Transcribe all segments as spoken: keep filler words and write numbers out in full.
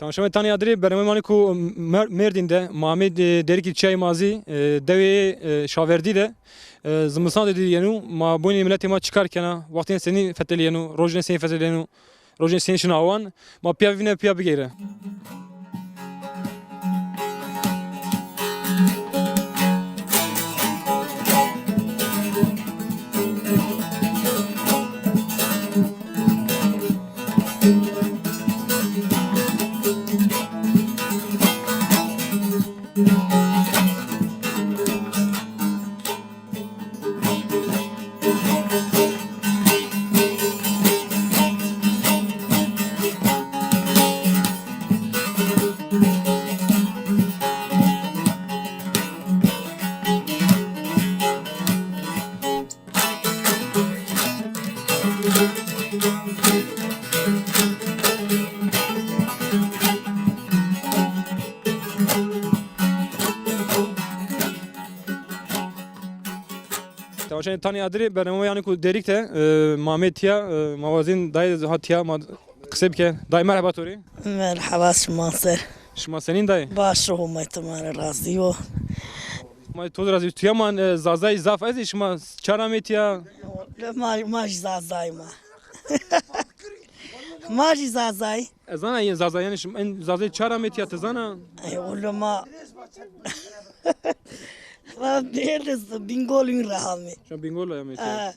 Şemê Tanî Adirî, bernameya ma nî ku Mer-, Mêrdîn de, ma amê, e, Dêrikî Çiyayê Mazî, e, dewê, e, Şaverdî de, e, zimistan de dî yenu, ma bonî miletê ma çi kar kena, wextên senî fetelîyenu, rojên senî fetelîyenu, rojên senî şina awan, ma pîya vîne, pîya bigeyre. Temaşeyanê Tanî Adirî, bername yanî ku Dêrik de, e, ma amê tîya, e, ma wazîn dayê ha tîya, ma qisey bike. Dayê, merheba to rê. Merheba, şima ser. Şima senîn dayê? Baş o, Homay to ma rê razî bo. Ma to rê razî bo. Tîya ma, e, Zazay zaf ez ê, şima çar amê tîya? Ma, ma jî Zazay ma. Ma jî Zazay. Ez zana yên Zazay, yanî şima, en Zazay çar amê tîya, ti zana? Ey, oğlum ma. Ma Bêrdiz, Bingol ûn ra amê. Şima Bingol ra amê tîya. Ha.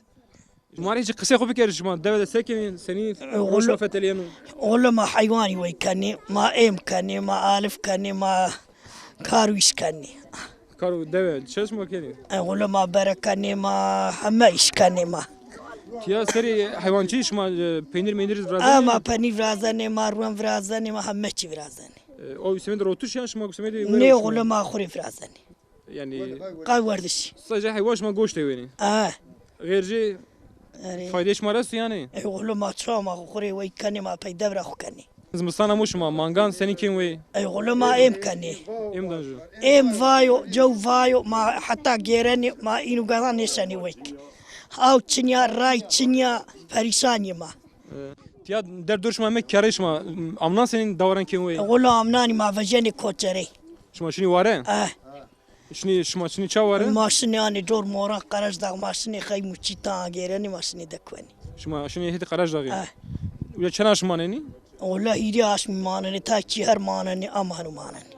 Ma rê çi qisê xo bikerî şima, dewe de se kenî, senî, e, roj ma fetelîyeno? Oğlum ma heywanî wey kenî, ma êm kenî, ma alif kenî, ma kar û îş kenî. Kar û dewe, çi şima kenî? E, oğlum ma bere kenî, ma heme îş kenî ma. Tîya serê heywancî şima, e, peynîr meynîr virazenî? E, ma penîr virazenî, ma ruwen virazenî, ma heme çî virazenî. E, o semedê rotiş ya şima semedê... Nê, oğlum ma xo rê virazenî. Yanî qay werdiş. Sadece heywan şima goştê wenî. E. Xêrcî faydê şima resto yanî? Ey oğlum ma ça ma xo rê wey kenî, ma pey devra xo kenî. Zimistan amo şima mangan senî kên wey? Ey oğlum ma êm kenî. Êm dan ju. Êm vayo, cew vayo, ma heta gêrenî, ma înu gazan nêşenî wey. Aw çinya, ray çinya, perîşan yî ma. E, tîya derdor şima heme kerrê şima, amnan senî dawaran kên wey? Oğlum amnanî ma vejenî koçerê. Şima şinî ware? E. Şinî, şima şinî ça ware? Ma şinî anê cor moran, Qerejdax, ma şinî xeym û çîtan agêrenî, ma şinî dekwenî. Şima şinî hêdî Qerejdaxî? Eh. Uca çend aşm manenî? Ola hîrê aşmî manenî, ta çîher manenî, amanu manenî.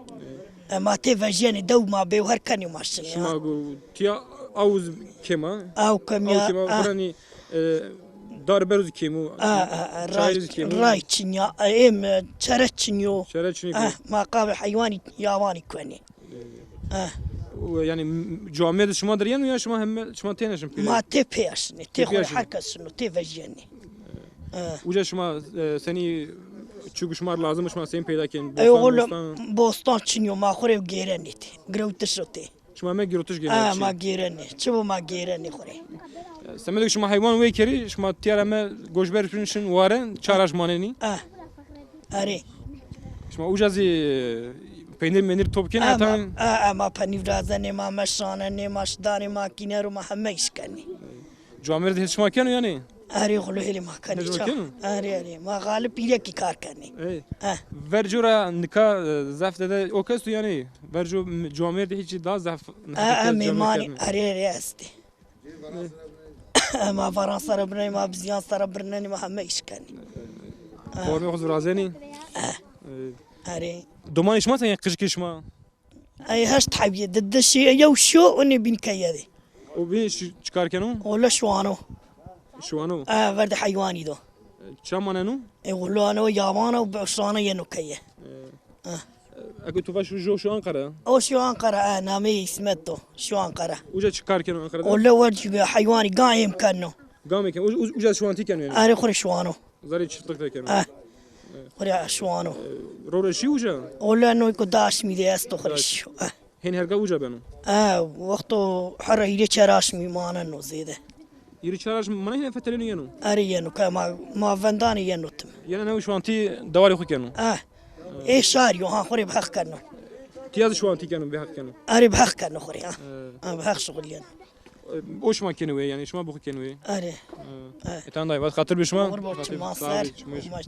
E, ma tê vejîyenî, dew ma bêwher kenî ma şinî. Şima gu-, tîya aw kêm a? Aw kêm ya, aw kêm a, ah. Xuranî, e, dar beruz kêm o. Ah, ah, ah, çayir ray, kêm o. Ray çinya, e, êm, e, çere çinyo. Çere çinyo. Ah, ma qavê heywanî yawanî kwenî. Eh. O, yanî, m-, camêrd şima der yeno ya şima heme, şima têne şin pîrê? Ma tê pê ya şinê, tê xo rê her kes şino, tê vejîyenê. Eh. Uca şima, e, senî çi ku şima lazim şima senî peyda kên? Ey oğlum, bostan, bostan çinyo, ma xo rê gêrenê tê. Girewtiş o tê. Şima heme girewtiş gêrenê? Eh, ma gêrenê. Çi bo ma gêrenê xo rê. Semedê ke şima heywan wey kerî, şima tîya ra heme goşber şin ware, çar aşm manenî. Eh. Erê. Şima uca zî, e, peynîr meynîr top kenî? E, ma, e, e, ma penîr virazenê, ma meş şanenê, ma şidanê, ma kîner û ma heme îş kenê. Camêrd hêt şima keno yanî? Erê, xulo hêlê ma kenê. Hêt şima keno? Erê, erê. Ma xalib pîrekî kar kenê. Ey. E. Verco ra nika, e, zaf de de o kes tu yanî? Verco m-, camêrd hîç daha zaf. E, e, mêmanî, erê, erê estê. Ma varan sere birnenî, ma bizîyan sere birnenî, ma heme îş kenî. Formê xo virazenî? Eh. Erê. Domanê şima senî, qijikê şima? Ey heşt hebî yê, di di şî, yew şîyo, onê bîn keye de. O bîn şi-, çi kar keno? Ola şiwano. Şiwano? Eh, verdê heywanî do. Çi maneno? E, ola ano yawan o, şiwano yeno keye. Eh. Eke tu va şu, şu, şu Ankara? O şu Ankara, e, nameyê Îsmet o. Şu Ankara. Uca çi kar keno Ankara'da? O le wer cî heywanî, gan êm keno. Gan êm keno. U-, u-, uca şiwantî keno yanî? Erê, xo rê şiwano. Zarê çiftlik de keno. E. Xo rê şiwano. E, ro rê şî uca? O le noyko daşmî de esto xo rê şî. E. Hên herga uca beno? E, wexto herra hîrê çer aşmî maneno zêde. Hîrê çar aşm mana hîna fetelîno yeno? Erê yeno, ke ma, ma vendanê yeno tim. Yeno ne şiwantî dewarê xo keno? Eh. Ê şarî yo, ha, xo rê bi heq keno. Tîya zî şiwantî keno, bi heq keno? Erê bi heq keno xo rê, ha. Ha, bi heq şuxul yeno. O şima keno wê, yanî şima bi xo keno wê? Erê. E, tamam dayê, vat xatir bi şima. Oxir bo, çiman ser. Sağ ol, çiman.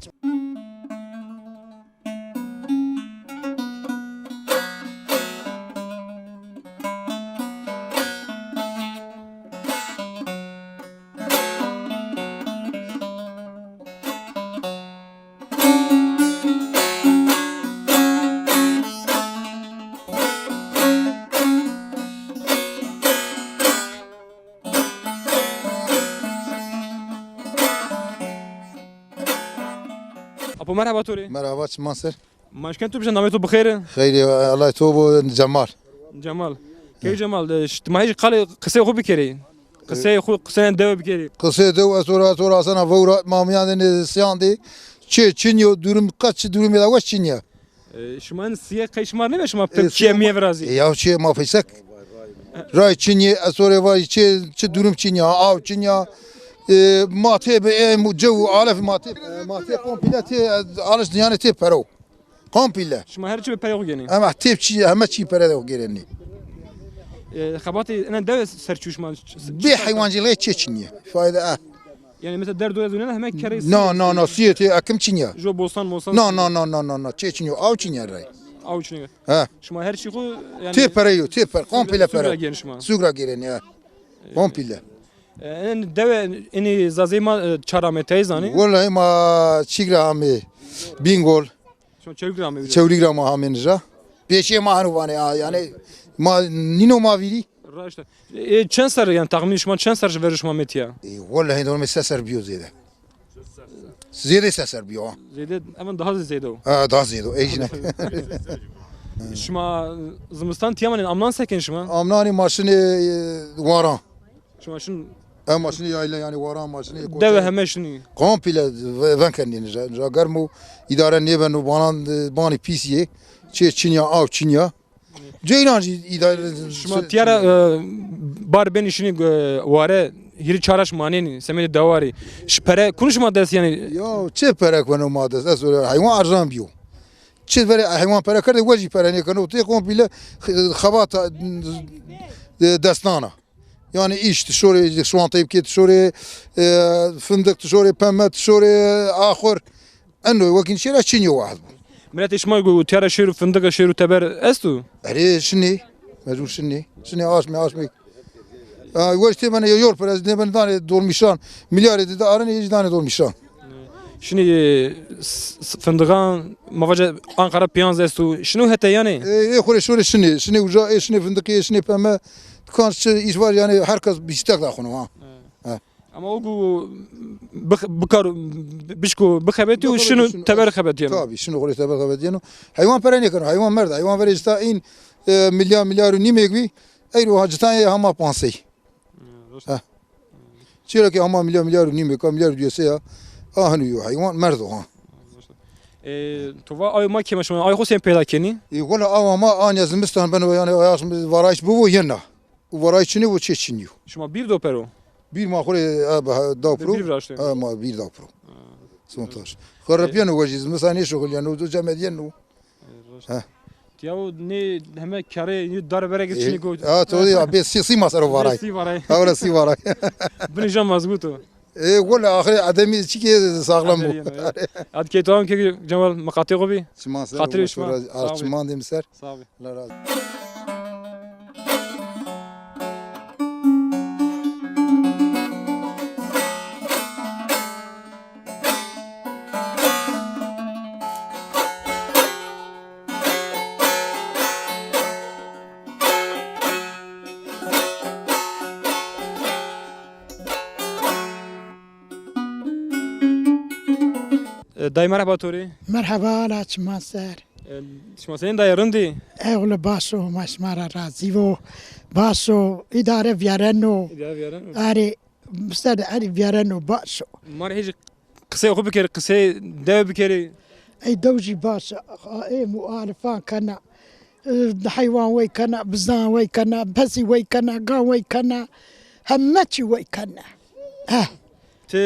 Po merheba to rê. Merheba, çiman ser. Ma şken tu bije, namê to bixêr? Xeyrê, Allah to bo, Cemal. Cemal. Key Cemal, e, ş-, ma hêj qalê qisê xo bikerê. Qisê xo, qisê dewe bikerê. Qisê dew, ez ora, ez ora asena vewra, ma miyan de ne siyan de. Çi, çin yo, durum, kaç çi durum ya da weş çin ya. E, şima en siye qey şima nêbe, şima pir çiye miye virazî. E, ya çi ma feysek. Ray çin ye, ez ora vay çi, çi durum çin ya, av çin ya. E, ma tê be, e, mu-, cew, alef ma tê. E, ma tê komple tê, e, alış dünyanı tê pero. Komple. Şima her çi bi perê xo genî? Ama tep çi, heme çi pere de xo gerenî. E, xebatê ene dewe ser çû şima? Bê heywancılığı çê çin ye. Fayda, ah. Yani mesela der doya zunena heme kerê. No, no, no, siyê tê ekim çin ya. Jo bostan mostan. No, no, no, no, no, no, çê çin yo, av çin ya ray. Av çin ya. Ha. Şima her çi xo yani. Tê pere yo, tê per, komple pere. Sugra genî şima. Sugra gerenî, ha. Komple. E, en dewe ini zazê ma, e, çar ametey zanî? Wallahi ma çigra amê. Bingol. Şima Çewlîg ra amê? Çewlîg ra ma hamên ra. Pêşê ma hanu vanê, a, yani ma nîno ma vîrî. Raşt e. E, çend ser, yani tahmin şima çend ser ver şima metiya? E, wallahi normal se ser biyo zêde. Zêde se ser biyo, ha. Zêde, hemen daha zêde o. Ha, daha zêde o. Ey jine. Şima zimistan tiyamanên amnan seken şima? Amnanî ma şinê, e, Waran. Şima şin. Em ma şinê yayla, yani Waran ma şinê. Dewe heme şinî. Komple ve-, ven kenî ra, ra germ û îdare nêbeno, banan, banî pîs yê. Çê çin ya, av çin ya. Ceylan jî îdare. Şima tiyara, e, bar benî şinî, e, ware hîrî çaraş manenî, semedê dewarî. Şi pere kun şima dest yani? Ya çi pere keno ma dest? Ez öyle heywan erzan biyo. Çi vere heywan pere kerde, we jî pere nêkeno. Tê komple, e, xebata, e, destana. Yani îş, ti şorê şwanteyê bikê, ti şorê, e, findiq, ti şorê peme, ti şorê axur. Eno wekîn şêra çin yo wahid bo. Miletê şima go tiyara şêr û findiq, şêr û teber esto? Erê şinê, mecbur şinê. Şinê aşmê, aşmê. Ha, weş tê bene yor perez, nê bene danê dolmîşan. Milyarê de de arenê, yê jî danê dolmîşan. Şinê, e, s-, s-, findiqan, ma vace Ankara piyaz esto. Şinê hete yani? E, e, xo rê şorê şinê. Şinê uca, e, şinê findiqî, e, şinê peme. Kan çi îş var yani, herkes bîstek da xunu ha. Ha. Ama o ku bix-, bikar, bişko, bixebetî û şino teber xebetîyeno. Tabii, şino xo rê teber xebetîyeno. Heywan pere nêkeno, heywan merd. Heywan verê cita în, e, milyar, milyar û nîmêk bî. Eyro ha cita yê hama pansey. Ha. Çira ki hama milyar, milyar û nîmêk a, milyar û duyesey a. A hinu yo heywan merd o ha. E, to va ay ma keme şima, ay xo sen peyda kenî? E, wala awa ma anya zimistan beno yani, ayas varayış bivo yena. Û varay çinê û çê çinî yo. Şima bîr do pero? Bîr ma xo rê, e, daw pro. Bîr viraştê? E, ma bîr daw pro. Son taş. Xerepîyeno we jî, zimistan nêşuxulîyeno, do cemedîyeno. He. Tiya o nê heme kerê, nê dar berek çinî go. Ha, to ya, bê sî, sî ma ser o varay. Sî varay. Ha, ora sî varay. Binê jam mazbut o. E, wala axirê ademî çikê sağlam bo. Ad kê tamam ke Cemal, miqatê xo bî. Çiman ser. Xatirê şima. Çiman dê mi ser. Sağ ol. Allah razı olsun. E, dayê merheba to rê. Merheba, la çiman ser. E, şima senîn dayê, rind î? Ewle baş o, ma şima ra razî vo. Baş o, îdare vîyareno. Îdare vîyareno. Arê, ser de arê vîyareno, baş o. Ma rê hêj qisey xo bikerî, qisey dewe bikerî. Ey dew jî baş a, ê mualifan kena. E, heywan wey kena, bizan wey kena, pesî wey kena, gan wey kena. Heme çî wey kena. Eh. Ti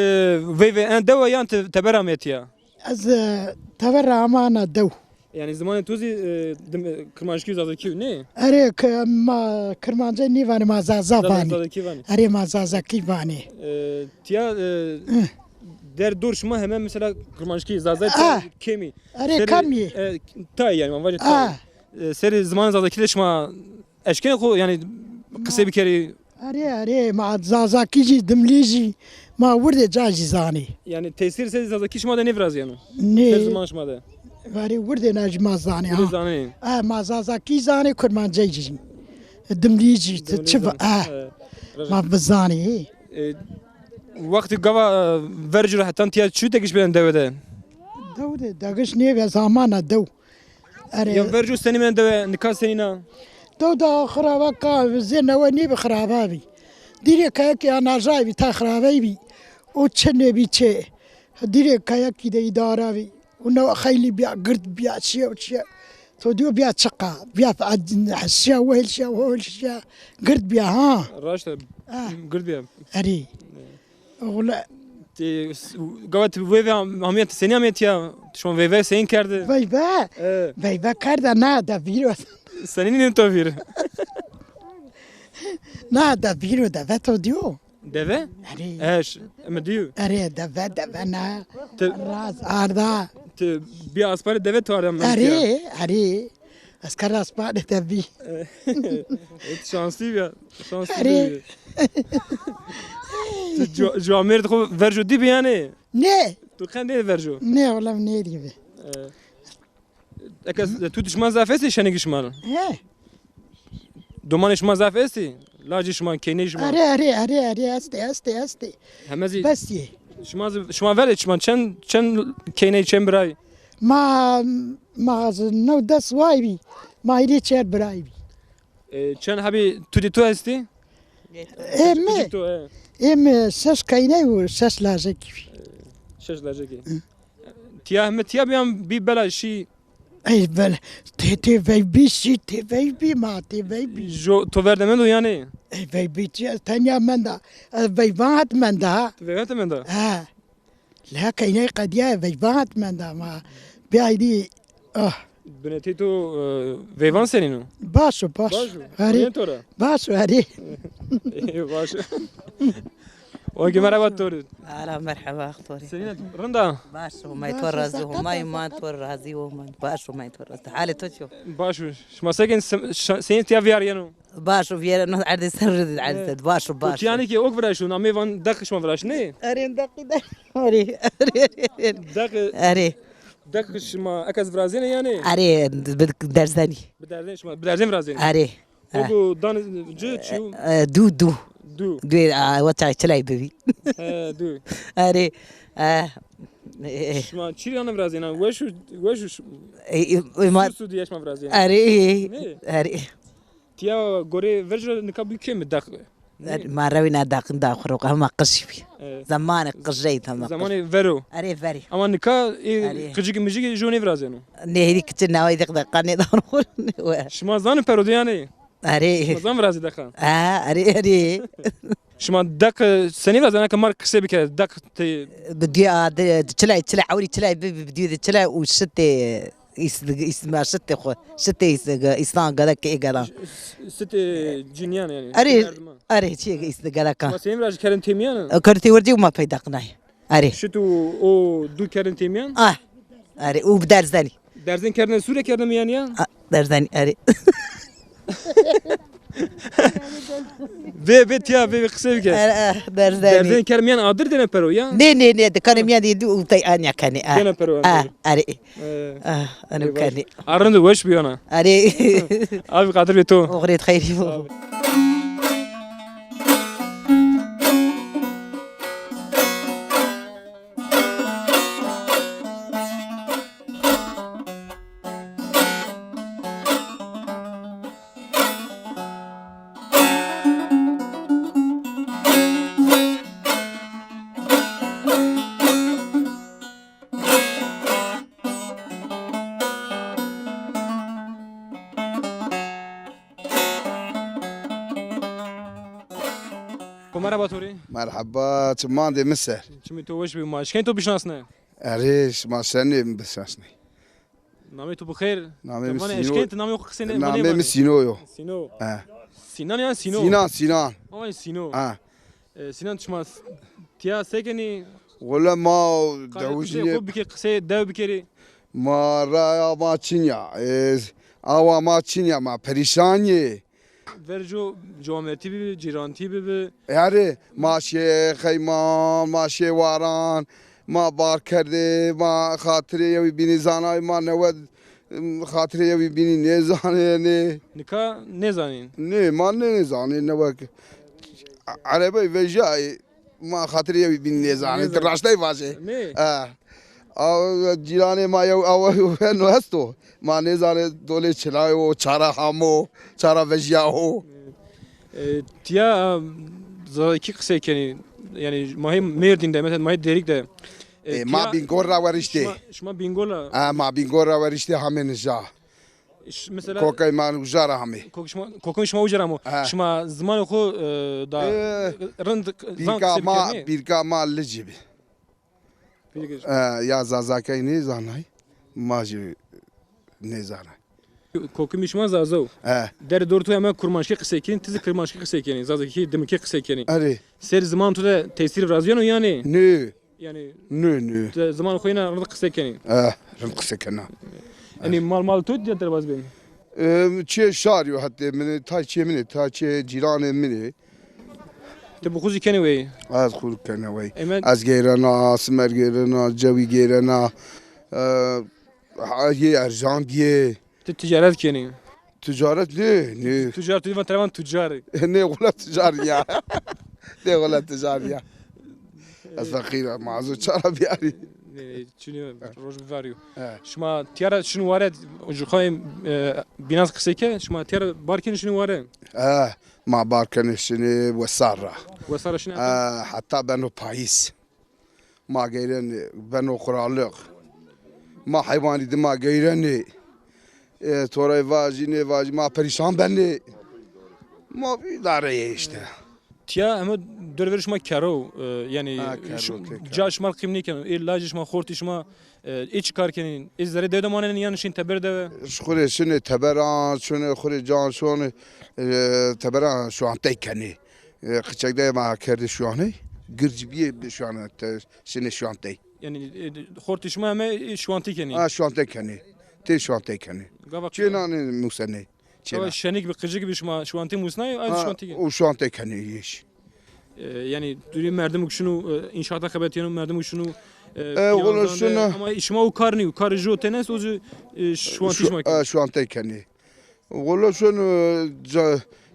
veyvê en dewe yan ti tebera metiya? Ez, e, tebera amana dew. Yani zimanê to zî, e, dim-, e, kirmanckî û zazakî nê? Erê, k-, ma kirmancê nêvanê, ma zaza vanê. Zazakî vanê. Erê, ma zazakî vanê. E, tiya, e, der dor şima heme mesela kirmanckî, zazayê kemî. Erê, kemî. E, tay yani, ma vacê tay. E, serê zimanê zazakî de şima eşkenê xo, yani, qisey bikerî? Erê, erê, ma zazakî jî, dimlî jî, ma wirdê ca jî zanê. Yani, tesîr serê zazakî şima de nêvirazîyeno? Nê. Ser ziman şima de? Erê, wirdê na jî ma zanê, ha. Wirdê zanê. E, ma zazakî zanê, kurmancey jî. Dimlî jî, çi va-, e, ma bizanê. E, wextê gava, e, vercî ro hetan tiya çi tekiş benen dewe de? Dew de, degiş nêbe zamana dew. Erê. Ya verco senî mend dewe, nika senîn a? Dew da xiraba ka, zê newe nêbi xiraba bî. Dîrê kayekî anajay bî, ta xirabey bî. O çi nêbî çi. Dîrê kayekî de îdara bî. O newe xeylî bîya, gird bîya, çiye û çiye. To dîyo bîya çiqa, bîya hesiya, wehil şiya, wehil şiya. Gird bîya ha. Raşt e. Ha. Gird bîya. Erê. Oğle. Ti, s-, gava ti veyve am-, amîya ti senî amîya tiya? Şima veyve senî kerde? Veyve? E. Veyve kerde na de vîr o. Senî nîno to vîr? Na de vîr o, deve to dîyo. Deve? Erê. Eş, eme dîyo. Erê, deve, deve na. Ti raz arda. Ti bî asparê deve to arda mentiya. Erê, erê. Ez kar asparê de bî. Şanslî bîya. Şanslî bîya. Erê. Tu cu-, cuamêrdê xo verco dîbî yanî? Nê. Tu qe nêdî verco? Nê, wela nêdîbî. E, eke s-, tutî şima zaf estî, şenîgî şima? He. Domanê şima zaf estî? Lajê şima, keyney şima? Erê, erê, erê, erê, estê, estê, estê. Heme zî. Bes yê. Şima zî, şima verê şima çend, çend keyney, çend biray? Ma, ma zî new des way bî. Ma hîrê çer biray bî. E, çend hebî tutî to estî? Ê mi? Tutî to, e. Ê mi ses keyney û ses lajekî bî. Ses lajekî. Hı. Tiya heme tiya bîyan bî bela şî? Ey bela, tê, tê veyvbî şî, tê veyvbî ma, tê veyvbî. Jo, to ver de mendo yanî? Ey veyvbî çi, ez tenya menda. Ez veyvan het menda ha. Tu veyvan het menda? Ha. La keyney qedîya veyvan hat menda ma. Bîyaydî, ah. Binetê to, e, veyvan senîn o? Baş o, baş. Baş o. Erê. Onîyen to ra? Baş o, erê. Ê, baş o. Oke, merheba to rê. Ala merheba to rê. Senîn a, rind a? Baş o, may to razî o, may ma to razî o, may. Baş o, may to razî. Halê to çi yo? Baş o. Şima sekin, se-, şa-, senî tiya vîyarîyeno? Baş o, vîyereno erdê ser, erdê ser. Baş o, baş o. Yanî ki ok viraşto, namê van deq şima viraşt, nê? Erê, deqî de. Erê, erê, erê. Deq. Erê. Deq şima eke ez virazêne yanî? Erê, bi derzenî. Bi derzenî şima, bi derzenî virazêne. Erê. Ego dan ci çi yo? E, du, du. Du. Du, a, wa çay çilay bibî. He, du. Erê. E, e. Şima çî rî ana virazêna? Weş û, weş û ş-, e, e, ma, sû, sû diye şima virazêna. Erê. Nê? Erê. Tiya gorê verco nika bû kêm deq. Nê? Ma rewîna deqin da xo ro, hema qij bî. Evet. Zemanê qijey tamam. Zemanê vero. Erê, verî. Ama nika ê qicikî mijikî jo nêvirazeno. Nê, hêdî kiçi nawey deq deqa nêdano xo. Şima zanî pero de yanî? Erê. Şima zanî virazî deqa? Ha, erê, erê. Şima deq senî virazena ke mar qise bike, deq te. Bi dî a, de, çilay, çilay, ewrî çilay bi, bi, bi dî de çilay û şitê. Îs-, îsma şitê xo. Şitê îs-, îstan gada ke ê gada. Şitê cinîyan yanî. Erê, erê, çi îs-, gada ka. Ma senî virajî kerdin têmîyan? E, kerdin têwerdî û ma peyda qinay. Erê. Şit û o du kerdin têmîyan? Ah. Erê, û bi derzenî. Derzen kerdin, sûre kerdin mîyan ya? Ah, derzenî, erê. Vê, vê tiya, vê, vê qisey bike. Erê, eh, derzenî. Derzen kerdin mîyan adir dene pero ya? Nê, nê, nê, dikanê mîyan de yedî û tay anya kenê, eh. Dene pero, eh, erê. Ê, ah, eno kenî. A rind û weş bîyana. Erê. Abî Qadir bê to. Oxirêt xeyrî bo. Ko merheba to rê. Merheba, çimandê mi ser. Çimê to weş bî, ma eşkenê to bişinasne. Erê, şima senê mi bişinasne? Namê to bi xêr. Namê mi Sîno. Eşkenê ti namê xo qisêne. Namê mi Sîno yo. Sîno. He. Sînan yan Sîno? Sînan, Sînan. Ay Sîno. He. E, Sînan, şima s-, tiya se kenî? Wele ma dewij nîyê. Qisê xo bike, qisê dew bikerî. Ma raya ma çin ya. E, awa ma çin ya, ma perîşan yê. Verco comertî bibi, cîrantî bibi. Erê, ma şê xeyman, ma şê waran, ma bar kerdê, ma xatirê yewî bînî zanay, ma newe xatirê yewî bînî nêzanênê. Nika nêzanên? Nê, ma nêzanên newe. Erebey vejayê, ma xatirê yewî bînî nêzanên. Nêzanên. Ti raştey vajê. Nê? E. A, cîranê ma yew awe weno esto. Ma nêzanê dolê çilayo, çara hamo, çara vejîyaho. E, tiya, e, Zazakî qisey kenî. Yanî ma hê Mêrdîn de, mesela ma hê Dêrîk de. E, E, ma tiya Bîngol ra weriştê. Şima, şima Bîngol ra. E, ma Bîngol ra weriştê hamê nija. Ş-, mesela Kokey ma uca ra hamê. Kok şima, kokê şima uca ra mo. Ha. Şima zimanê xo, e, da E, rind zan bîrka qisey ma, bikenî? Bîrka ma Licî bi. Peki. E, ya Zazakey nêzanay, ma jî nêzanay. Kokimî şima Zaza o. E. Derê dor to heme kurmanckî qisey kenî, ti zî kurmanckî qisey kenî, Zazakî, dimikî qisey kenî. Erê. Ser ziman to de tesîr virazîyeno yanî? Nê. Yanî Nê, nê. Ti ziman xo yena rind qisey kenî. E, rind qisey kena. Enî mal mal to diye derbaz bên? E, çê şarî yo hetê min ê, tay çê min ê, tay çê cîranê min ê. Ti bi xo zî kenî wey? Ez xo kenî wey. Eme Ez geyrena, simer geyrena, cewî geyrena. E, ha, yê erjan diyê. Ti ticaret kenî? Ticaret nê, nê. Tucar, tu van televan tucar. Nê, wela tucar ya. Nê, wela tucar ya. Ez feqîr a, ma ez o çara biyarî. Nê, nê, çinî roj bivarîyo. He. Şima tiyara şin ware, ucu xo, e, bînas qisey ke, şima tiyara bar kenî şinî ware? He, ma bar kenî şinî wesar ra. Wesar ra şinî He, heta? Heta beno payîz. Ma geyrenê, beno quraliq. Ma heywanî dima geyrenê. E, torey vajî, nêvajî, ma perîşan benê. Ma îdare yê îşte. Tiya heme dorverê şima kero, e, yanî Ha, kero, şu, kê kero. Ca şima qîm nêkeno. Ê lajê şima, xortê şima, e, ê çi kar kenî? Ê zerê dewe de manenî yan şin teber dewe? Ji xo rê şinê teberan, şonê xo rê can şonê, e, teberan şuantey kenê. E, qiçek de ma kerdê şuanê, gircî biyê bi şuanê te, şinê şuantey. Yanî, e, xortê şima heme, e, şuantey kenî? Ha, şuantey kenê. Tê şuantey kenê. Gava Çênanê musenê. Gava Çêna. Şenik bi, qicik bi şima şuantey musnayê, ay Ha, şuantey kenê. O şuantey kenê yêş. E, yanî, durî merdim kişino, e, înşaata xebetîyeno, merdim kişino, e, E, wala pîyanzan de, şuna ama şima o kar nîyo, kar jû tenê est, o jû, e, şuantey şima kenê. E, şuantey kenê. Wala şunu ca,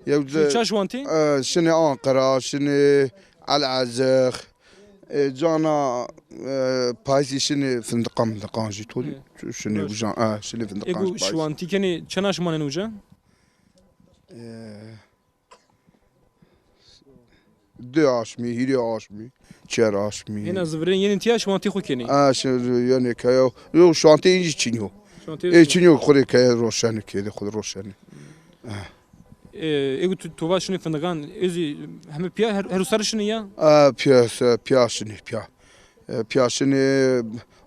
yew Şunu de, ça şuantî? E, şinê Anqara, şinê Elezix, e, cana, e, payîzî şinê findiqan, findiqan jî torî. Şinê uca, e, şinê findiqan Ego jî payîzî. Şuantî kenê, çend aşm manenê uca? E, Di aşmî, hîrê aşmî, çer aşmî. Hêna zivirên yenê tiya şuantî xo kenî? A, şi-, yenê keye. Yo, şuantî înjî çinyo. Şuantî Ê çinyo xo rê keye roşenê, kêdê xo de roşenê. Ê, ê tu, tu va şinê findiqan, ê zî heme piya her, her usar şinê ya? A, piya, piya şinê, piya. E, piya şinê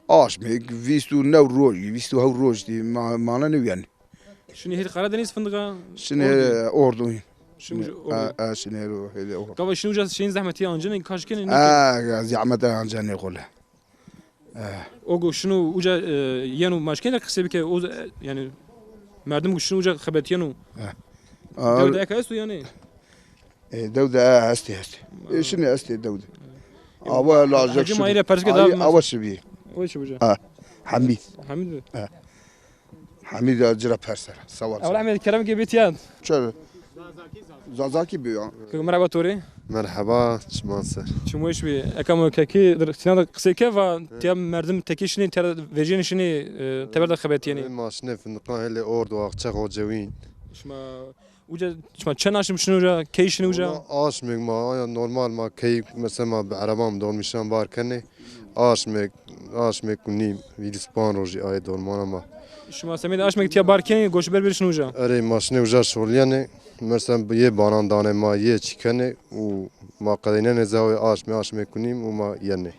aşmê, vîst û new roj, vîst û hew roj dî ma-, mane nêwîyenê. Şinî hêr Karadeniz findiqa? Şinî Ordu. Ordu. Şinî Ordu. E, e, şinî hêr, hêr Ordu. Gava şinî uca şinî zehmetî ancenê, kaş kenê, nêkenê? E, zehmetî ancenê xo le. E. O go şinî uca, e, yeno maşkenê qisey bike, o, e, yanî merdim go şinî uca xebetîyeno. E. Dew de eka esto yanî? E, dew de, e, estê, estê. E, şinî estê dew de. E, awa lajek şibî. Hecî ma îre pers ke da. Awa şibî. O şibî uca. Ha. Hamîd. Hamîd mi? Ha. Hamîd ya cira persera. Sağ ol. Ewla Ehmed kerem ke bitiyan. Çer. Zazakî bi ya. Kek merhaba to rê. Merhaba, çiman ser. Çimo iş bi. Eka mo kekî dir, sîna de qisey ke va, tiya merdim tekî şinî, tiya vejîyenî şinî, e, teber de xebetîyenî. E, ma şinê findiqan hêlê Ordu, Axçex, Ocewîn. Şima Uca, şima çend aşm şinî uca, key şinî uca? Wala aşmêk ma, aya normal ma key, mesela ma bi ereban, dolmuşan bar kenê. Aşmêk, aşmêk û nîm, hîris pan rojî ayê dolmana ma. Şima semedê aşmêk tiya bar kenê, goşber bir şinî uca? Erê, ma şinê uca şuxulîyenê. Mesela yê banan danê ma, yê çî kenê û ma qedeynenê zewê aşmê, aşmêk û nîm û ma yenê. E,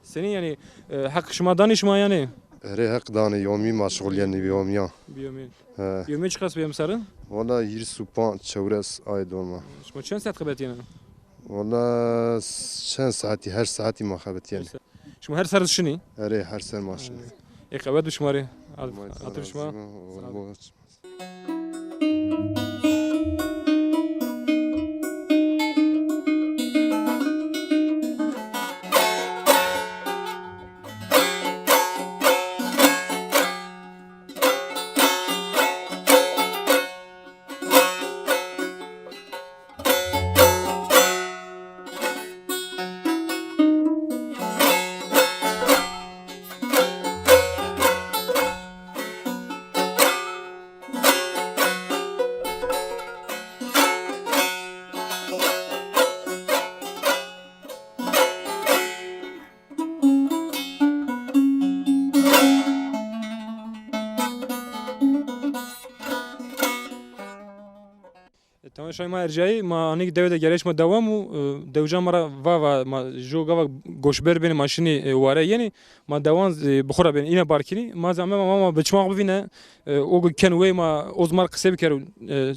senî yanî, e, heq şima danê şima yanî? Erê, heq danê, yomî ma şuxulîyenê, yomîyan. Bi yomî. He. Yomî çiqas bi emser? Wala hîris û panc, çewres ay dolma. Şima çend saet xebetîyena? Wala s-, çend saetî, her saetî ma xebetîyenê. Şima her ser şinî? Erê, her ser ma şinî. Ê qewet bi şima rê. Hatır şima. Sağ ol. E, temaşayê ma ercayî, ma anîk dewe de gereyş ma dewam û, e, dewcan ma ra va va, ma jo gava goşber benî, ma şinî, e, ware yenî, ma dewan, e, bi xo ra benî, îne bar kenî. Ma zehmet ma, ma, ma bi çimaq bivîne, e, o gu ken wey ma o zimar qisey biker, e,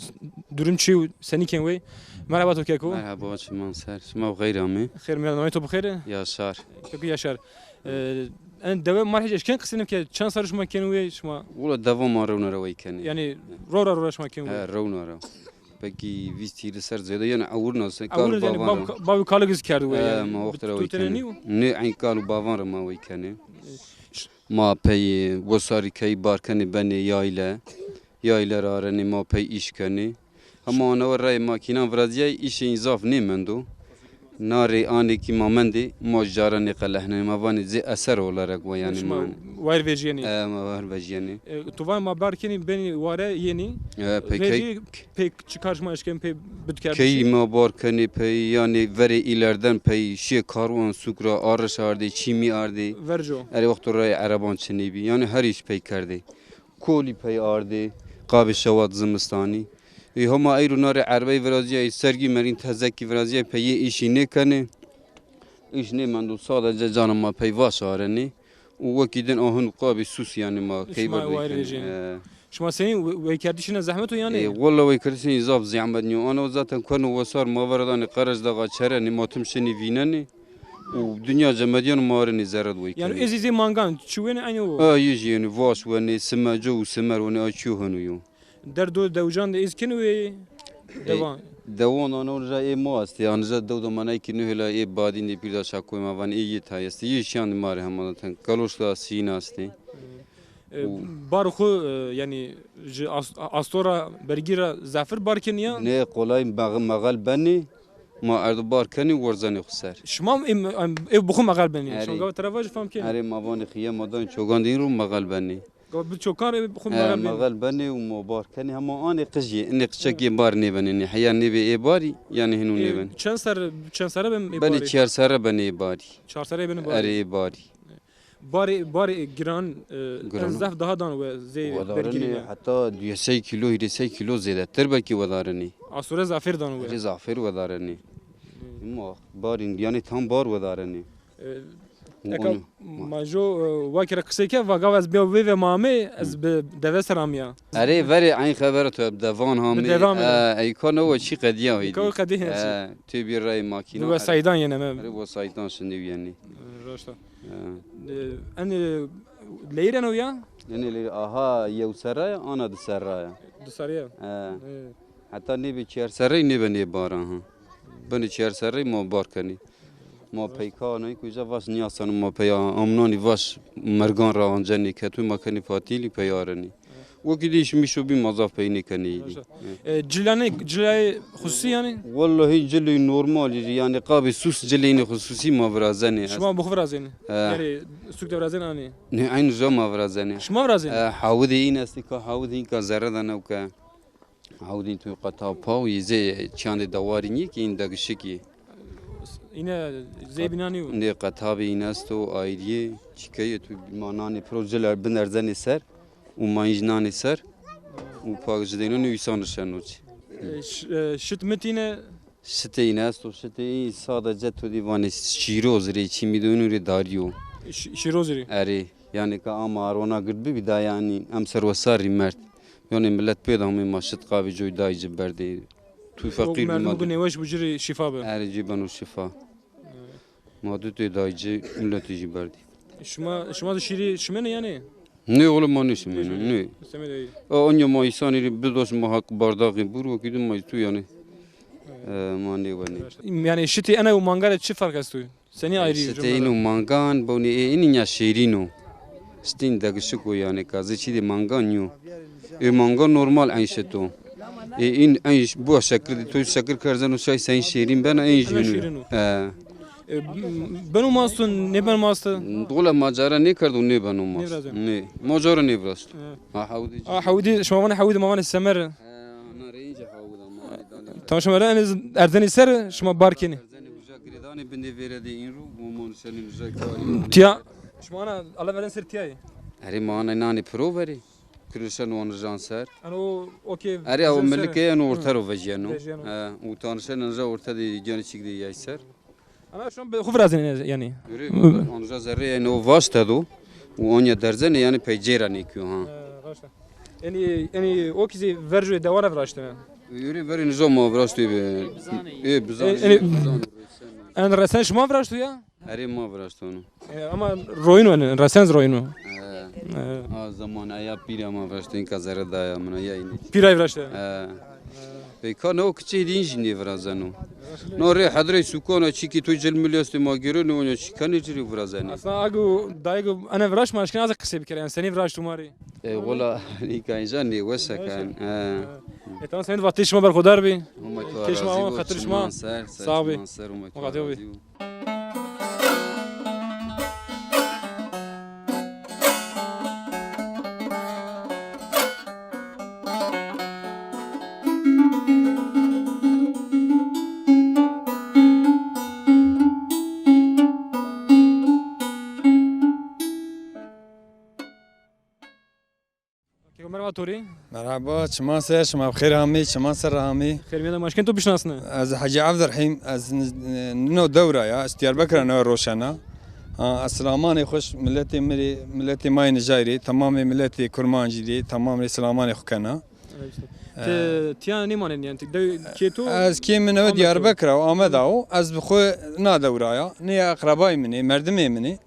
durum çi û senî ken wey. Merhaba to keko. Merhaba, çiman ser. Şima xeyr amê. Xeyr, merhaba, to bi xeyr. Yaşar. Keko Yaşar. E, en dewe ma hiç eşken qisey nêbike, çend serrî şima ken wey şima? Wula dewa ma rewna ra wey kenê. Yanî ro ra ro ra şima ken wey? He, rewna ra. Pekî vîst hîrê ser zêde, yanî ewir nase, kal û bavan ra. Bav û kalik iz kerd we, e, yanî ma wextê ra wey kenê. Nê, eyn kal û bavan ra ma wey kenê. Ma pey wesarî key bar kenê benê yayle. Yayle ra arenê ma pey îş kenê. Hema ana we rayê makînan virazîyay, îşê în zaf nêmendo. Na rê anê kî ma mendê, ma jî cara nêqelehnenê. Ma vanê zê eser olarak we, yanî ma. Wayir vejîyenî. E, ma wayir vejîyenî. E, tu vanê ma bar kenî benî ware yenî. E, pey key. Pey çi kar şima eşkenî pey bidkerdişî? Key ma bar kenê pey, yanî verê îlerden pey şiyê karwan sûk ra, ariş ardê, çîmî ardê. Verco. Erê wexto rayê ereban çinê bî. Yanî her îş pey kerdê. Kolî pey ardê, qabê şewat zimistanî. Ê hema eyro na rê erebey virazîyay, sergî mergîn tezekî virazîyay, pey yê îşî nêkenê. Îş nêmendo, sadece cana ma pey vaş arenê. Û wekî din a hin û qabî sûs, yanî ma key bar wayir vejîyenê. E. Şima senî we-, weykerdişî ne zehmet o yanî? E, wella weykerdişî zaf zehmet nîyo. Ana zaten kueno wesar ma vera danê qerec daxa çerenê, ma tim şinî vînenê. Û dinya cemedîyan ma arenê zerre de wey kenê. Yanî ez zî zê mangan, çi wenê eynî o? Ha, yê jî yenê, vaş wenê, simeco û simer wenê, a çîyo heno yo. Derdo dewcan de ez kenî wey dewan. E, dewan ana rija ê ma estê, ana rija dew de manay kî nihêla ê badîn de pîr da şakoy ma vanê ê yê tay estê. Yê şîyan de ma rê hema zaten. Kaloş da sîn estê. E, bar xwu, e, yanî ji as-, astora bergî ra zafir bar kenî ya? Nê, qolay mex-, mexel benê. Ma erdo bar kenî, werzenê xwu ser. Şima em, em, ew bi xwu mexel benî. Erê. Şima gava tera vajî fam kenî. Erê, ma vanê xiye ma danê çogan de în ro mexel benê. Gava bi çokan rê bi xwu mexel benî. He, mexel benê û ma bar kenî. Hema anê qij yê. Inê qiçek yê bar nêbenê. Nê heya nêbê ê barî, yanî hino nêbenê. Çend ser, çend serre ben ê barî? Benê çiyar serre benê ê barî. Çar serre benê barî. Erê, ê barî. Barê, barê giran, e, en zaf daha dan we zey bergîrîne. Wedarenê heta duyê sey kîlo, hîrê sey kîlo zêdetir belkî wedarenê. Asore zafêr dan we. Erê zafêr wedarenê. Hmm. Ma barîn, yanî tam bar wedarenê. E, eka ma jo, e, wakî ra qisey ke, va gava ez bîya vê ve ma amê, ez bi deve ser amîya. Erê, verê eyn xebera to, bi devan amê. Bi devan amê. E, ey ka no we çî qedîya. Ey ka we qedîya. E, tu bî rey makîna. Bi wesayîdan yeneme. Erê, wesayîdan şindî yenê. E, raşt a. E. E, en, e, leyîr eno ya? Enê leyîr, aha, yew serra ya, ana di serra ya. Di serra ya? E. E. Heta nêbê çiyar serrey nêbenê bar, aha. Benê çiyar serrey ma bar kenê. Ma pey ka anayî ku îja vaş nîyaseno, ma pey amnanî vaş mergan ra ancenê, ketû ma kenê patîlî pey arenê. Wekî dî îş mişo bî ma zaf pey nêkenê îdî. E, cilanê, cilayê xusûsî yanî? Wellahî cilê normal î, yanî qabê sûs cilê înê xusûsî ma virazenê. Şima bi xwu virazenê? E. Yanî sûk de virazenê anê? Nê, eyn uca ma virazenê. Şima virazenê? E, hawidê în estê ka, hawidê în ka zerre de newke. Hawidê în tu qeta paw î zê çiyandê dewarî nîyê ki în degişik î. Îne zey bînanî yo. Nê qetabê în esto, ayrîyê, çîkeyê tu ma nanê piro cila binerzenê ser û ma în jî nanê ser û pak ji dêno nê îsan rişeno çi. E, ş-, e, şit mit îne? Şitê în esto, şitê în sadece tu dî vanê şîroz rê, çîmî de înû rê darî yo. Ş-, şîroz rê? Erê. Yanî ka ama arwana gird bibî da yanî emser wesar rî merd. Yanî milet pê de hamê ma şit qabî coy dayî ci berdê. Tu feqîr bî ma. Merdimû nêweş bû ci rê şîfa bi. Erê ci beno şîfa. Ma du tê dayî ci miletî jî berdî. Şima, şima de şîrî şimenê yanî? Nê oğlum ma nêşimenê, nê. Semedê. O, onya ma îsanî rê bidoş ma haq bardağê bûr wekî du ma tu yanî. E, ma nêwenê. Yanî şitî ene û mangare çi ferq esto? Senî ayrî? Şitê în û mangan, bonî ê în ya şêrîn o. Şitê în degişik o yanî ka, zê çîdê mangan nîyo. Ê mangan normal eyn şit o. Ê în eyn ş-, bu şekil de to şekil kerzeno şay sen şêrîn bena eyn jî hînû. Şêrîn o. E. E, beno masto, nêbeno masto? Wele ma cara nêkerdo nêbeno masto. Nêvirazenê. Nê. Ma cara nêvirasto. E. Ha hawdî. Ha hawdî, şima vanê hawdî, ma vanê semer. E, na rê înce hawdî ma. Tamam, şima erzenê ser, şima bar kenê. Erzenê uca girêdanê bindê vêre de în ro, mo mon senî uca karî. Tiya, şima ana ala verên ser tiyayê? Erê ma ana nanê piro verê. Kirişen wan jan ser. Ano okey. Erê, o milik ê, eno orta ro vejîyeno. Vejîyeno. He, û tanişen jan orta de, canî çik de yay ser. Ana şon be xu virazenê yanî. Yürü, onca zerrê yanî o vaşte do. Û onya derzenê yanî pey cêra nêkiyo ha. He, raşta. Yanî, yanî o kî zî verco dewana viraştene. Yürü, verê nizo ma viraştê be. Ê, bizanê. E, yanî, bizanê. En resen şima viraşto ya? Erê ma viraştono. E, ama royno, en resen zî royno. He. E. A zaman eya pîra ma viraşto, inka zerre daya mina ya înî. Pîra viraşte. He. Peyka ne o kiçey din jî nêvirazeno. No rê hedrey sukana çîkî to cil milî estê ma gêreno, onya çîkanê ci rê virazenê. Aslında agu daygu ene viraş ma eşkena az qisey bikerê, yanî senî viraşto ma rê. E, wela, nîka înca nêweş eken. He. E, tamam, senî vatê şima berxudar bî. Homa to razî bo, xatir şima. Sağ bî. Homa to razî bo. Keko, merhaba to rê. Merhaba, çiman ser, şima bi xêr amî, çiman ser amî. Xêr mîyan de, ma eşkên to bişinasne? Ez Hecî Evdirhîm, ez n-, nino dewra ya, ez Diyarbekir ra newe roşena. Ha, ez silamanê xweş miletê mi rê, miletê ma yê Nicay rê, temamê miletê Kurmancî rê, temam rê silamanê xwu kena. Evet, işte. Ti tiya nêmanenî yanî, ti dew kê to? Ez kê mi newe Diyarbekir ra, Ameda o, ez bi xwu na dewra ya, nê eqrebayê min ê, merdimê min ê.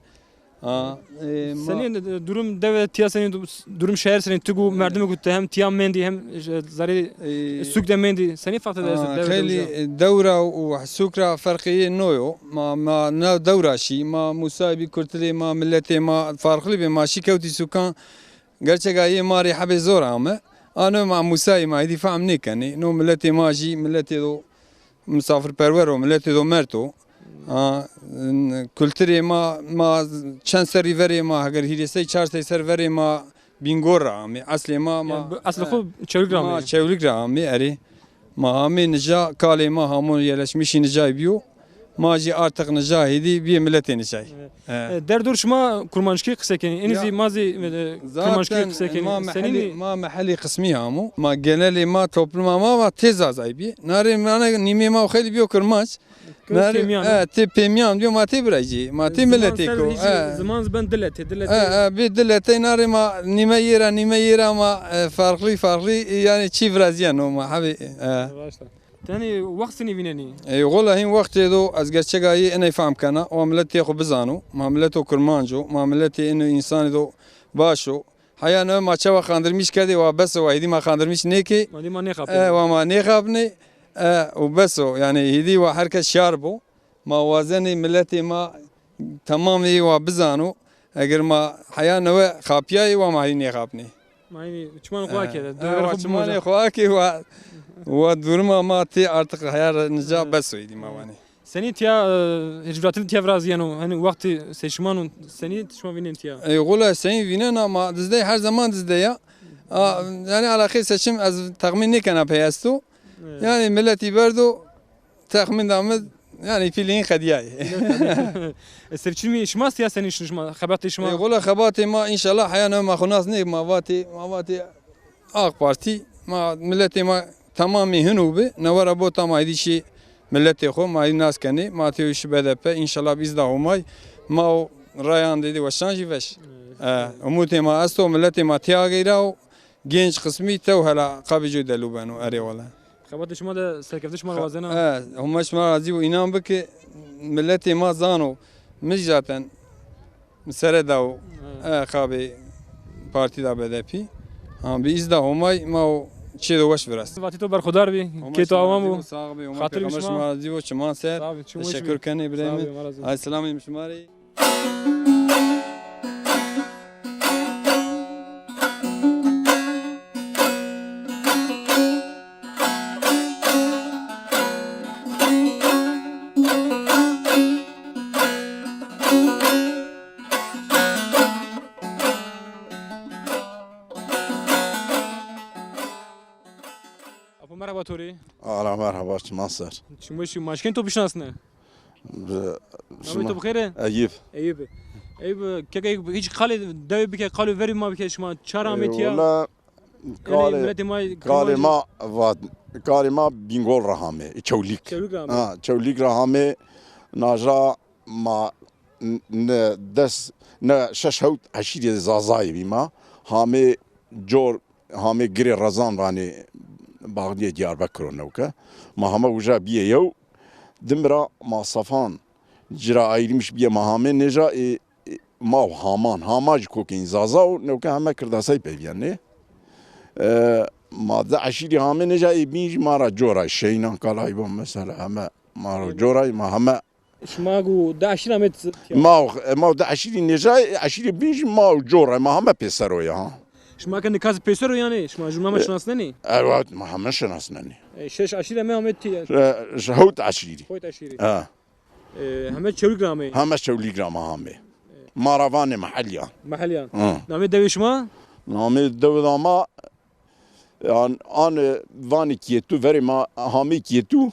Ha, e, ma senî, e, durum dewe tiya senî, du-, durum şeher senî, ti gu merdimê gu ti hem tiya mendî hem, e, zerê, e, sûk de mendî. Senî feqet de, ha, dewe xeylî, e, dewra û sûk ra ferqê yê no yo. Ma, ma na dewra şî, ma Musay bî, Kurtilê ma, miletê ma farqlî bî, ma şî kewtî sûkan. Gerçeka yê ma rê hebê zor ame. Ano ma Musayî ma êdî fehm nêkenê. No miletê ma jî miletê do misafirperwer o, miletê do mert o. A, n-, kulturê ma, ma çend serrî verê ma, heger hîrê sey çar sey ser verê ma Bîngor ra amê. Eslê ma, ma, yanî, bi eslê xo Çewlîg ra amê. Ma Çewlîg ra amê, erê. Ma amê nica, kalê ma hamo yerleşmişî nicay bîyo. Ma jî artık nica hêdî bîyê miletê nicay. Evet. He. E, derdor şima kurmanckî qise kenî. Enî zî ma zî, e, kurmanckî qise kenî. Ma mehelî, ma mehelî qismî amo. Ma genelê ma, topluma ma va tê zazay bî. Narê ma nîmê ma xeylî bîyo kurmanc. Narê, pêmîyan, e, tê pêmîyan bîyo, ma tê biraycî. Ma tê miletêko. Ziman zî ben diletê, diletê. E, e, bê diletey, narê ma nîme yê ra, nîme yê ra ma, e, farqlî, farqlî, yanî çî virazîyeno ma hebê, e. Raşt a. Tenê wext senî vînenî? Ey, wela hîn wextê do ez gerçeka yê iney fehm kena. Wa miletê xo bizano. Ma mileto kurmanc o. Ma miletê ino însanê do baş o. Heya newe ma çawa xandirmîş kerdê, wa bes o, wa hêdî ma xandirmîş nêkê. Ma hêdî ma nêxapinê. E, wa ma nêxapinê. E, û bes o. Yanî hêdî wa her kes şiyar bo. Ma wazenê miletê ma, temamê yê wa bizano. Eger ma heya newe xapîyayê, wa ma hîrî nêxapnê. Ma hîrî çimanê xo akê de. E, wa çimanê xo akê, wa, wa duruma ma tê artık heya ra nica bes o, êdî ma vanê. Senî tiya, e, hicviratin tiya virazîyeno, hanî wextê seçiman û senî şima vînên tiya? Ey, wela senî vînena, ma dizdey, her zaman dizdey ya. A, yanî alaqê seçim ez texmîn nêkena pey esto. Evet. Yanî miletî berdo, texmîn da mi, yanî pîlîn qedîyayê. E, seçimî şima tiya senî şima, xebatê şima? E, wela xebatê ma înşallah heya newe ma xo nas nê, ma vatê, ma vatê AK Partî, ma miletê ma temamî hino bi, newe ra bota ma êdî şî miletê xo, ma êdî nas kenê, ma têyo şî B D P, înşallah bi îzda Homay, ma o rayan de êdî weşan jî veş. Evet. E, umutê ma esto, miletê ma tê ageyra o, genç qismî tew hela qabê coy delû beno, erê wele. Xebatê şima de serkeftiş ma ra wazena. E, Homa şima razî bo, înan bike, miletê ma zano, mi zaten mi sere dawo, e, qabê partî da B D P. Ha, bi îzda Homay ma o çê do weş virast. Vatê to berxudar bî, kê to awan bo. Sağ bî, Homa pêxember şima razî bo, çiman ser. Sağ bî, çim weş bî. Teşekkür kenê birê mi. Ay selamê şima rê. Apo merhaba to rê. Ala merhaba, çiman ser. Çim weş bî, ma eşkên to bişinasne? Namê to bi xêr e? Eyüp. Eyüp. Ey bi, keke, hiç qalê dewê bike, qalê verî ma bike, şima çar amê tiya? Wala, qalê, miletê ma, qalê ma vat, qalê ma Bîngol ra hame, Çewlîg. Çewlîg ra hame. Ha, Çewlîg ra hame, naja ma n-, ne des, ne şeş hewt eşîrê Zazayê bî ma. Hame cor, hame Girê Rezan vanê, Baxniyê Diyarbekir o newke. Ma hame uca bîye yew. Dim ra ma Safan, ci ra ayrılmış bîye ma hame nêja, e, e, ma û Haman, Hama jî kokên Zaza û newke heme Kirdasay peyvîyenê. E, ma di eşîrî hame nêja, ê bîn jî ma ra coray, Şeynan, Kalayban mesela heme ma ra coray, ma heme Şima gu di eşîr amê tiya? Ma û, e, ma û di eşîrî nêja, e, eşîrê bîn jî ma û coray, ma heme pêsero ya ha. Şima ke nikas pêsero yanî, şima jû ma şinasnenî? Evet, ma heme şinasnenî. E, şeş eşîr amê amê tiya? E, ş-, hewt eşîrî. Hewt eşîrî. Ha. E, heme Çewlîg ra amê? Heme Çewlîg ra ma amê. Ma ra vanê Mehelyan. Mehelyan. Hı. Namê dewê şima? Namê dewê da ma, yan, an, e, vanê Kêtû, verê ma hamê Kêtû.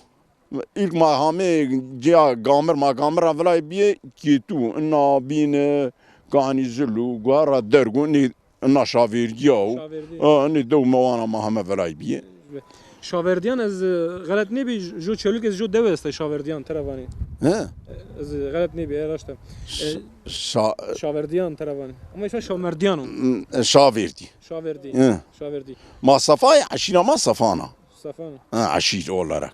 Îlk ma hamê ciya Gamir, ma Gamir ra vilay bîye Kêtû. Ina bîne Kanî Zilû, Guhera Dergû, nê ina Şavêrdîya o. Şavêrdî. Ha, nê dew ma wana ma heme vilay bîye. Şavêrdîyan ez, e, xelet nêbî, jo Çewlîg ez jo dewe estay Şavêrdîyan tera vanê. He? Ez xelet nêbî, e, raşt e. E, Şa-, Şavêrdîyan tera vanê. Ama îşte Şamerdîyan o. E, Şavêrdî. Şavêrdî. He. Şavêrdî. Ma Safayê, eşîra ma Safan a. Safan. Ha, eşîr olarak.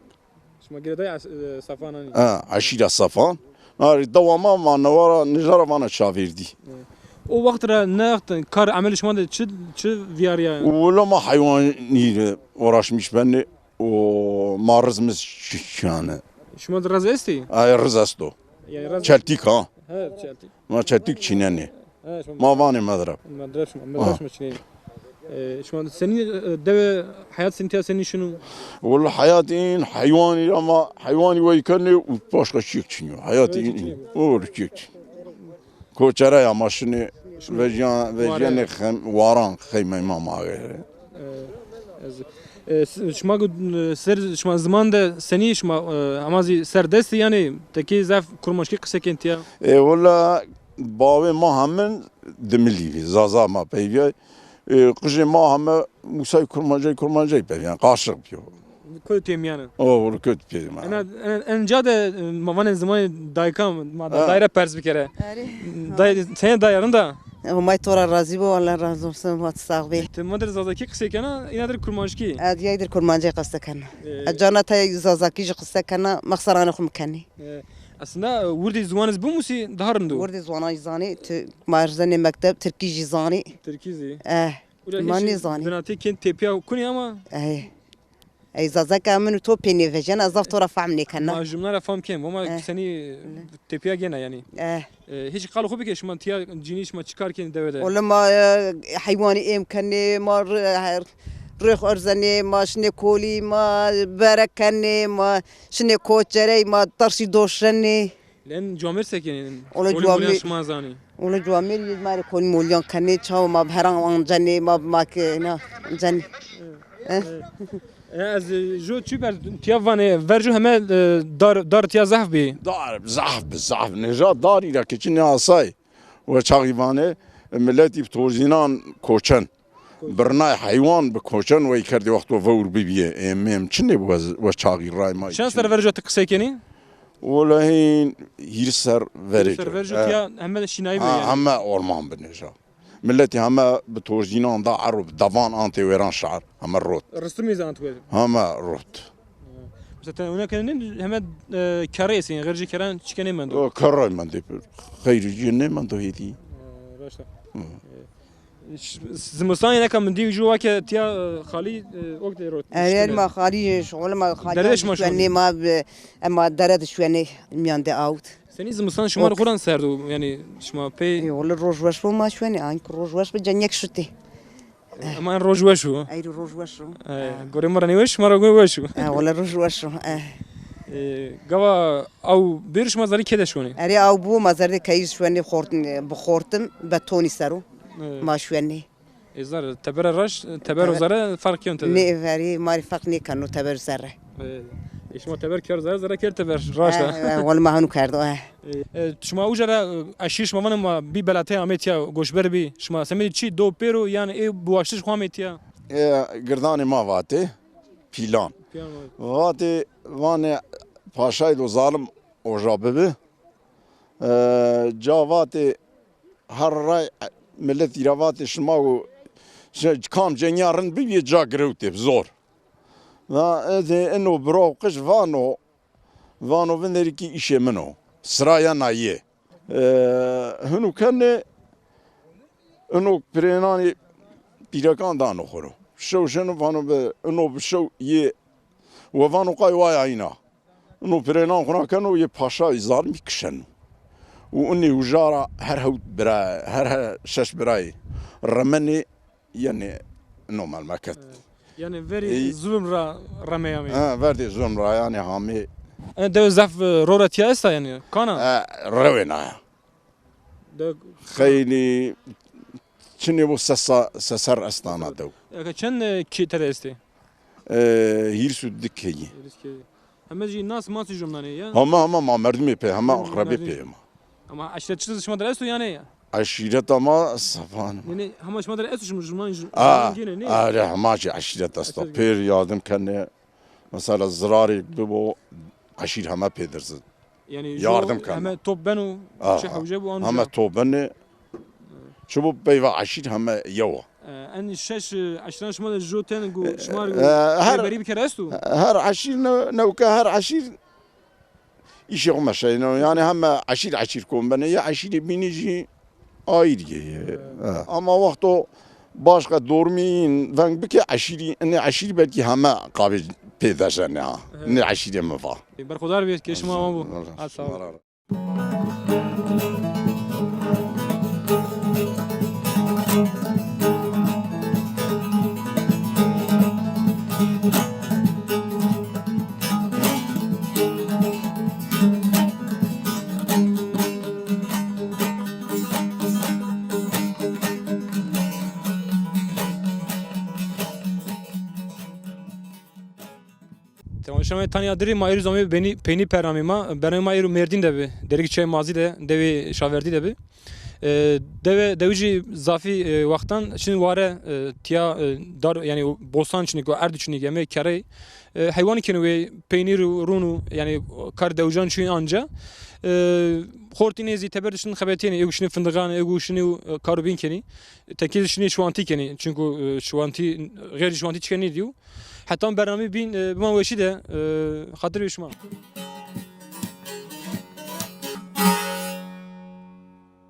Şima girêdayê es-, e, Safan anî? Ha, eşîra Safan. Narî dewa ma, ma newara nijara vana Şavêrdî. E. O wext ra ne wext kar emelê şima de çi, çi vîyarîya? Wela ma heywanî rê uğraşmış benê û ma riz miz çi-, çîyane. Şima de riz estî? Ay, riz esto. Yanî riz. Çeltîk ha. He, çeltîk. Ma çeltîk çînenê. He, şima. Ma vanê medreb. Medreb şima, medreb şima çinenî. E, şima senî, e, dewe heyat senî tiya senî şino? Wela heyat în heywanî ra ma heywanî wey kenê û başka çîyêk çin yo. Heyat în în. Wela çîyêk çin. Koçere ya ma şinê vejîyan, vejîyenê xem-, waran xeymey ma ma gere. E, ez, e, s-, şima gu-, e, ser, şima ziman de senî şima, e, hema zî ser destî yanî tekî zaf kurmanckî qise kên tiya? E, wela bawê ma hemin Dimilî vî, Zaza ma peyvîyay. E, qijê ma heme Musay Kurmancay, Kurmancay peyvîyan, qaşiq bîyo. Kotê mîyan e. O, wela kotê mîyan. Ena, en, enca de, e, ma vanê zimanê dayika ma da, ha, dayî ra pers bikere. Erê. Dayî, senî dayî, rind a? Homay to ra razî bo, Allah razî olsun, vat sax bê. Ti ma dir zazakî qisey kena, îna dir kurmanckî? Ez yay dir kurmancî qise kena. Ee. Ez cana tay zazakî jî qise kena, mexseranê xwu mi kenî. Ee, aslında, e, wirdî ziwan iz bimusî daha rind o. Wirdî ziwanan jî zanî, tu, ma erzenê mekteb, tirkî jî zanî. Tirkî zî. Eh, ma nêzanî. Binatê kên tepîya kunî ama. Eh. Ey zazaka min û to pê nêvejena, ez zaf to ra fehm nêkena. Ma jumla ra fehm kên, ama, eh, senî tepîya gêna yanî. Eh. E, hîç qal xo bike, şima tiya cinî şima çi kar kenî dewe de? Wele ma, e, heywanî êm kenê, ma rê-, rêx erzenê, ma şinê kolî, ma bere kenê, ma şinê koçerey, ma dersî doşenê. Len camêr se kenê? Wele camêr şima zanî. Wele camêr yê ma rê kolî molîyan kenê, çawa ma bi heran ancenê, ma bi ma ke, na, ancenê. E, ez, e, jo çi ber tiya vanê, verco heme, e, dar, dar tiya zehf bî. Dar zehf bi, zehf. Nêja darî ra ke çi nêasay. We çaxî vanê, e, miletî bi torzînan koçen. Birnay heywan bi koçen wey kerdê wexto vewr bibîye. Êm, êm çinê bi we, we çaxî ray ma. Çend ser verco ti qisey kenî? Wele hîn hîris ser verê. Hîris ser verco tiya heme şînayî bi yanî. Ha, heme orman bi nêja. Miletî heme bi torzînan da ero, bi devan antê wêran şar, heme rot. Ristimî zî ant wêr? Heme rot. Mesela te wina kenê heme, e, kerrê sîn, xêrcî kerran çike nêmendo? O, kerray mendê pir. Xeyrî cî nêmendo hêdî. E, raşt a. Hı. E, ş-, zimistan yine ka min dî ju wake tiya, e, xalî, e, ok de rot. Erê, ma xalî, şuxul ma xalî. Dere şima şuwenê ma bi, ema dere de şuwenê mîyan de awt. Senî zimistan şima rê xo ra serd o? Yanî şima pey... Ê, wele roj weş bo ma şuwenê. Ank roj weş bi ceniyek şutê. Ema en roj weş o. Ey roj weş o. E, gorê ma ra nêweş, ma ra gorê weş o. E, wele roj weş o. E. E, gava aw bêr şima zerrê kê de şuwenê? Erê aw bo ma zerrê keyî şuwenê xort-, bi xortim, betonî ser o. E. Ma şuwenê. Ê zere, tebera raş, teber û zere ferq kên tede? Nê, verî ma rê ferq nêkeno teber û zere. Ê, E, şima teber kerd, zere zere kerd teber, raşt a. E, e, wele ma hanu kerdo, e. E, e, şima uca ra, e, eşîr şima vanê ma bî belatê amê tiya, goşber bî. Şima semedî çi do pêro, yanî ê biwaştiş xo amê tiya? E, girdanê ma vatê, pîlan. Pîlan vatê. Vatê, vanê paşayê do zalim oja bibi. E, ca vatê her ray miletî ra vatê şima û şi-, kam cenîya rind bibîyê ca girewtê bi zor. Va ez ê ino bira û qij vano, vano vinderî kî îşê min o. Siraya na yê. E, hino kenê, ino pirênanê pîrekan dano xo ro. Şew şeno vano bi, ino bi şew yê, we vano qay waya îna. Ino pirênan xo na keno, yê paşayê zalimî kişeno. Û inê uja ra her hewt bira, her, her şeş birayê remenê, yanî ino memleket. Evet. Yanî verî zulm ra remey amê. Ha, verdê zulm ra yanî hamê. E, dewe zaf, e, ro ra tiya esta yanî? Kana? E, rewêna ya. De- Xeylî çinê bo sesa-, seser estana dew. Eke çend, e, kî tede estê? E, hîris û di keyî. Hîris keyî. Heme jî nas masî jumnanê ya? Hema, hema ma merdimê pê, hema akrabê pê ma. Ama eşîret çi şima der esto yanî? Eşîreta ma sefan. Yanî hema şima der esto şima, şima, şima gêne, ne? Are, hema jî eşîret esto. Pêr yardim kenê. Mesela zirarê bibo, eşîr heme pêdir zî. Yanî yardim keno. Heme top beno, çi hewce bo anca. Heme top benê. Çi bo peyva eşîr heme yew a. E, en şeş, e, eşîran şima de jo ten go, e, şima go, e, her, rêberî bikere esto? Her eşîr ne-, newke her eşîr îşê xo meşeyno. Yanî heme eşîr eşîr kom benê. Ya eşîrê bînî jî ayîr yê. Evet. Ha. Ama wexto başka dormî veng bike eşîrî, inê eşîrî belkî heme qabê pê vejenê ha. Evet. Inê eşîrê mi va. Berxudar bê, kê şima awan bo. Ha, sağ ol. Temaşevanê Tanya Dirî, ma êrû zomê benî peynî pernamê ma. Bernamê ma êrû Mêrdîn de bi, dergî çay mazî de, dewê Şaverdî de bi. E, dewe, dewicî zafî, e, wextan şin ware, e, tiya, e, dar, yanî bostan çinî, erd çinî, eme kerey. E, heywanî kenê wê, peynîr û rûn û, yanî kar dewijan çî anca. E, xortî nêzî teber de şin xebetîyenî, êg şinî findigan, êg şinî, e, kar û bîn kenî. Tekî şinî şiwantî kenî. Çunku, e, şiwantî, xeyrî şiwantî çikenî dîyo. Heta bernameyê bîn, e, biman weşî de, e, xatir wê şima.